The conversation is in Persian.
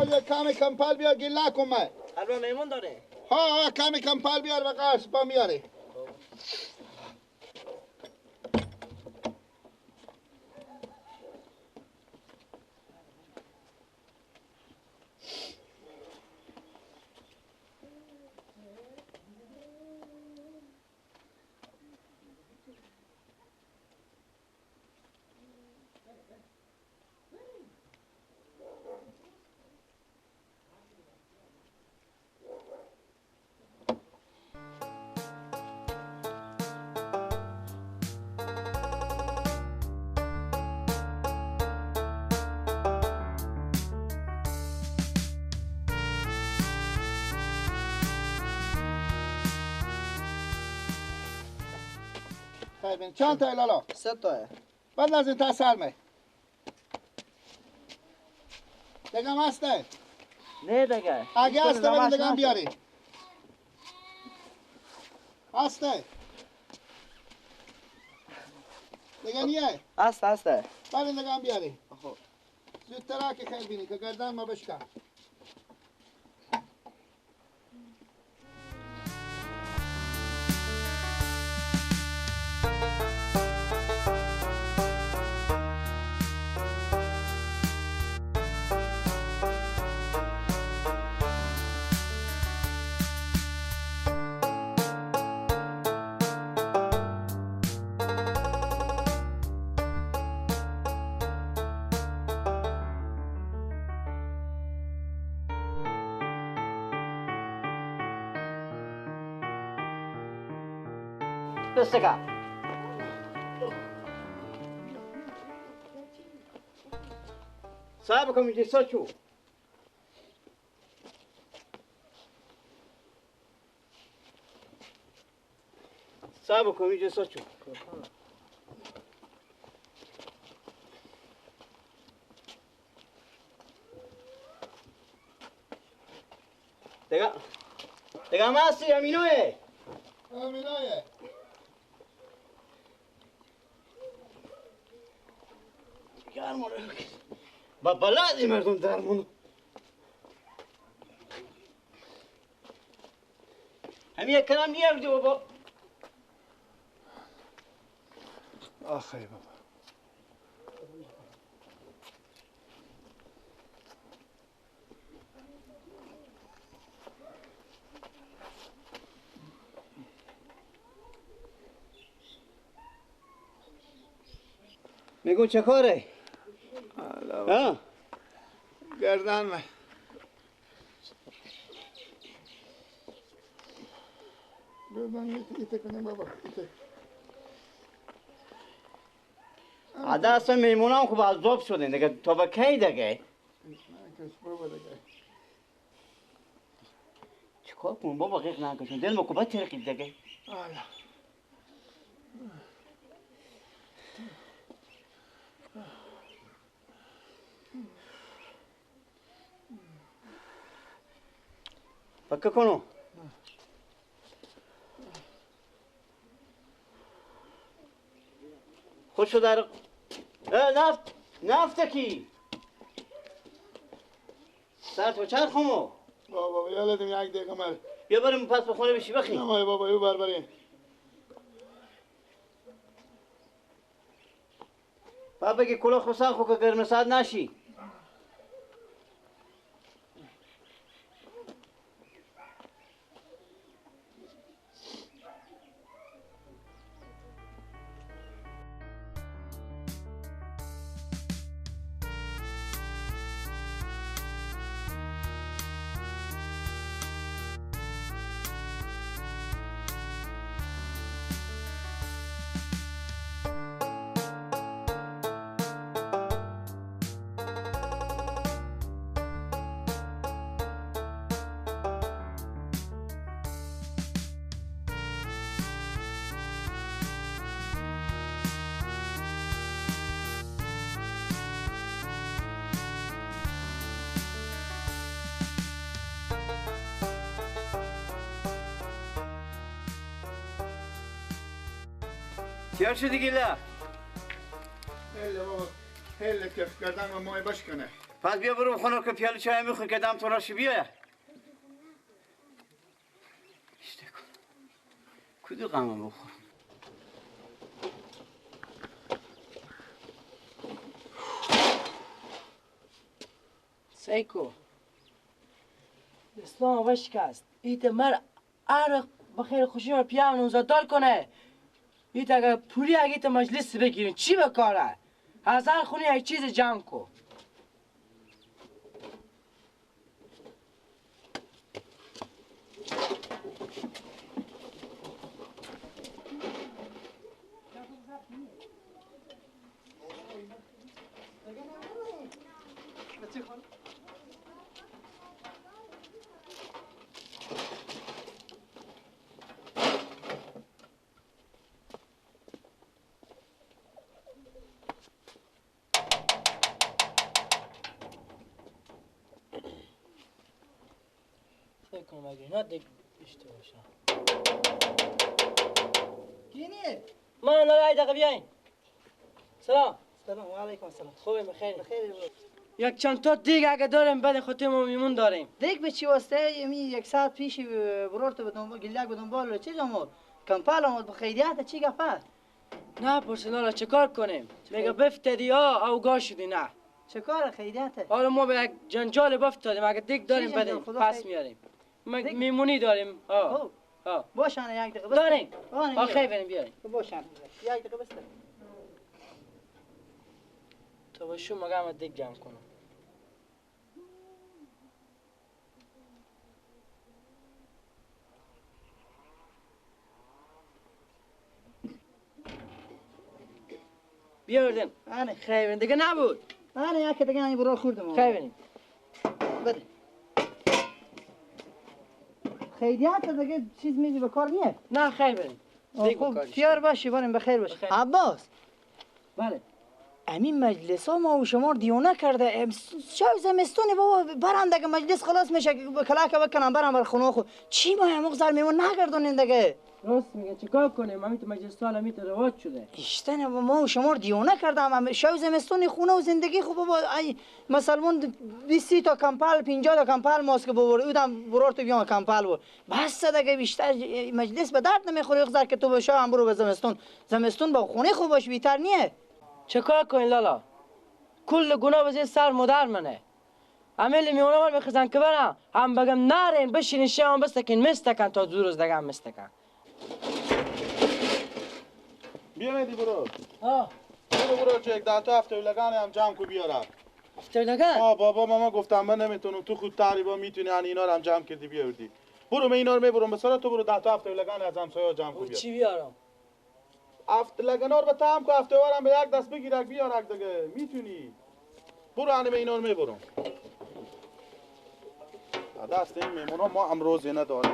بیا کمی کمپل بیار گله کن من. الان میمون داره. ها کمی کمپل بیار و قرص با میاره. چند تا لالا؟ 3 تا. بعد از این تا سرمه. دیگه هم هسته؟ نه دیگه. اگه هسته بریم دیگه هم بیاری. هسته. دیگه نیه؟ هسته هسته. بریم دیگه هم بیاری. زودتر که خیلی بینی که گردن ما بشکن. بسکا صاحب کمیته ساچو صاحب کمیته ساچو دیگه دیگه ماسی امینوه امینوه با بلادی مردم درمونو همین یک کلام نیاوردی بابا. آخه بابا میگو چه کاره؟ ها؟ گردن من گردن ایته کنیم بابا ایته. عدا اصلا میمونم خوب از ذوب شدن دیگه تا به کی دیگه؟ نکش بابا دیگه چیکار کنم بابا غیق نکشون دل مکو بترقید دیگه. آلا فکر کنو خوشو در نفت نفت کی سر تو چرخمو بابا یادم یک دقیقه مر بیا بریم پس به خونه بشی بخی. نه بابا یو بر بریم بابا بگی کلا خوسان خو که گرم ساعت نشی. تیار شدی گیلا؟ هله بابا هله کف کردن و مای بشکنه. پس بیا برو خونه که پیاله چای میخوری که دم تو راش بیاید. کدو غمم بخور. سیکو اسلام بشکست. ایت مر عرق بخیر خوشی رو پیام نوزادار کنه. ایت اگر پولی اگه ایت مجلس بگیرین چی بکاره؟ از هر خونه یک چیز جمع کو. کنم اگه اینا دیگه اشتباه باشم. کینی؟ من لالا دقیقه بیاین. سلام. سلام و علیکم السلام. خوبه بخیر. بخیر. یک چند تا دیگه اگه داریم بعد خودت ما میمون داریم. دیگ به چی واسطه؟ می یک ساعت پیش برورت به دنبال گلک به دنبال چه جامور کمپال آمد به خیریت چی گفت؟ نه پرسین لالا چه کار کنیم؟ میگه بفتدی ها اوگا شدی نه. چه کار خیریت؟ حالا ما به یک جنجال بفتادیم اگه دیگ داریم بدیم پس میاریم. میمونی داریم. ها ها باشن یک دقیقه داریم. آ خیر بریم بیاریم. باشن یک دقیقه بس. تا باشو مگه دیگ جمع کنم. بیاردن. آره خیر دیگه نبود. آره یک دیگه این برو خوردم. خیر بریم. بده. خیریت دیگه چیز میزی به کار نیه؟ نه خیر بریم. خب تیار باشی بریم بخیر باشی. عباس. بله. امین مجلس ها ما و شما دیونه کرده. شب زمستونی بابا برم دیگه مجلس خلاص میشه کلاک بکنم برم بر خونه خود. چی ما هم زر میمون نگردونین دیگه. راست میگه چیکار کنیم؟ همین تو مجلس ها همی رواج شده. اشتن ما و شما دیونه کردم. شب زمستونی خونه و زندگی خب بابا ای مسلمان 20 تا کمپل 50 تا کمپل ماسک ببر اودم برور تو بیام کمپل بر. بس دیگه بیشتر مجلس به درد نمیخوره زر که تو به هم برو به زمستون. زمستون با خونه خوب باش بیتر نیه. چه کار کنین لالا؟ کل گناه بزیر سر مادر منه. عمل میونه مال بخزن که برم هم بگم نرین بشینین شام بستکین مستکن تا دو روز دیگه هم مستکن. بیا میدی برو. ها برو چه یک ده تا هفته لگان هم جمع کو بیارم. هفته لگان؟ ها بابا ماما گفتم من نمیتونم تو خود تقریبا میتونی یعنی اینا رو هم جمع کردی بیاوردی. برو من اینا رو میبرم به سر تو برو ده تا هفته لگان از همسایه‌ها جمع کو بیار. چی بیارم؟ هفت لگنا رو به تام کو هفته وارم به یک دست بگیر بیارک دیگه میتونی. برو یعنی من اینا رو میبرم. دست این میمونا ما امروز نداریم.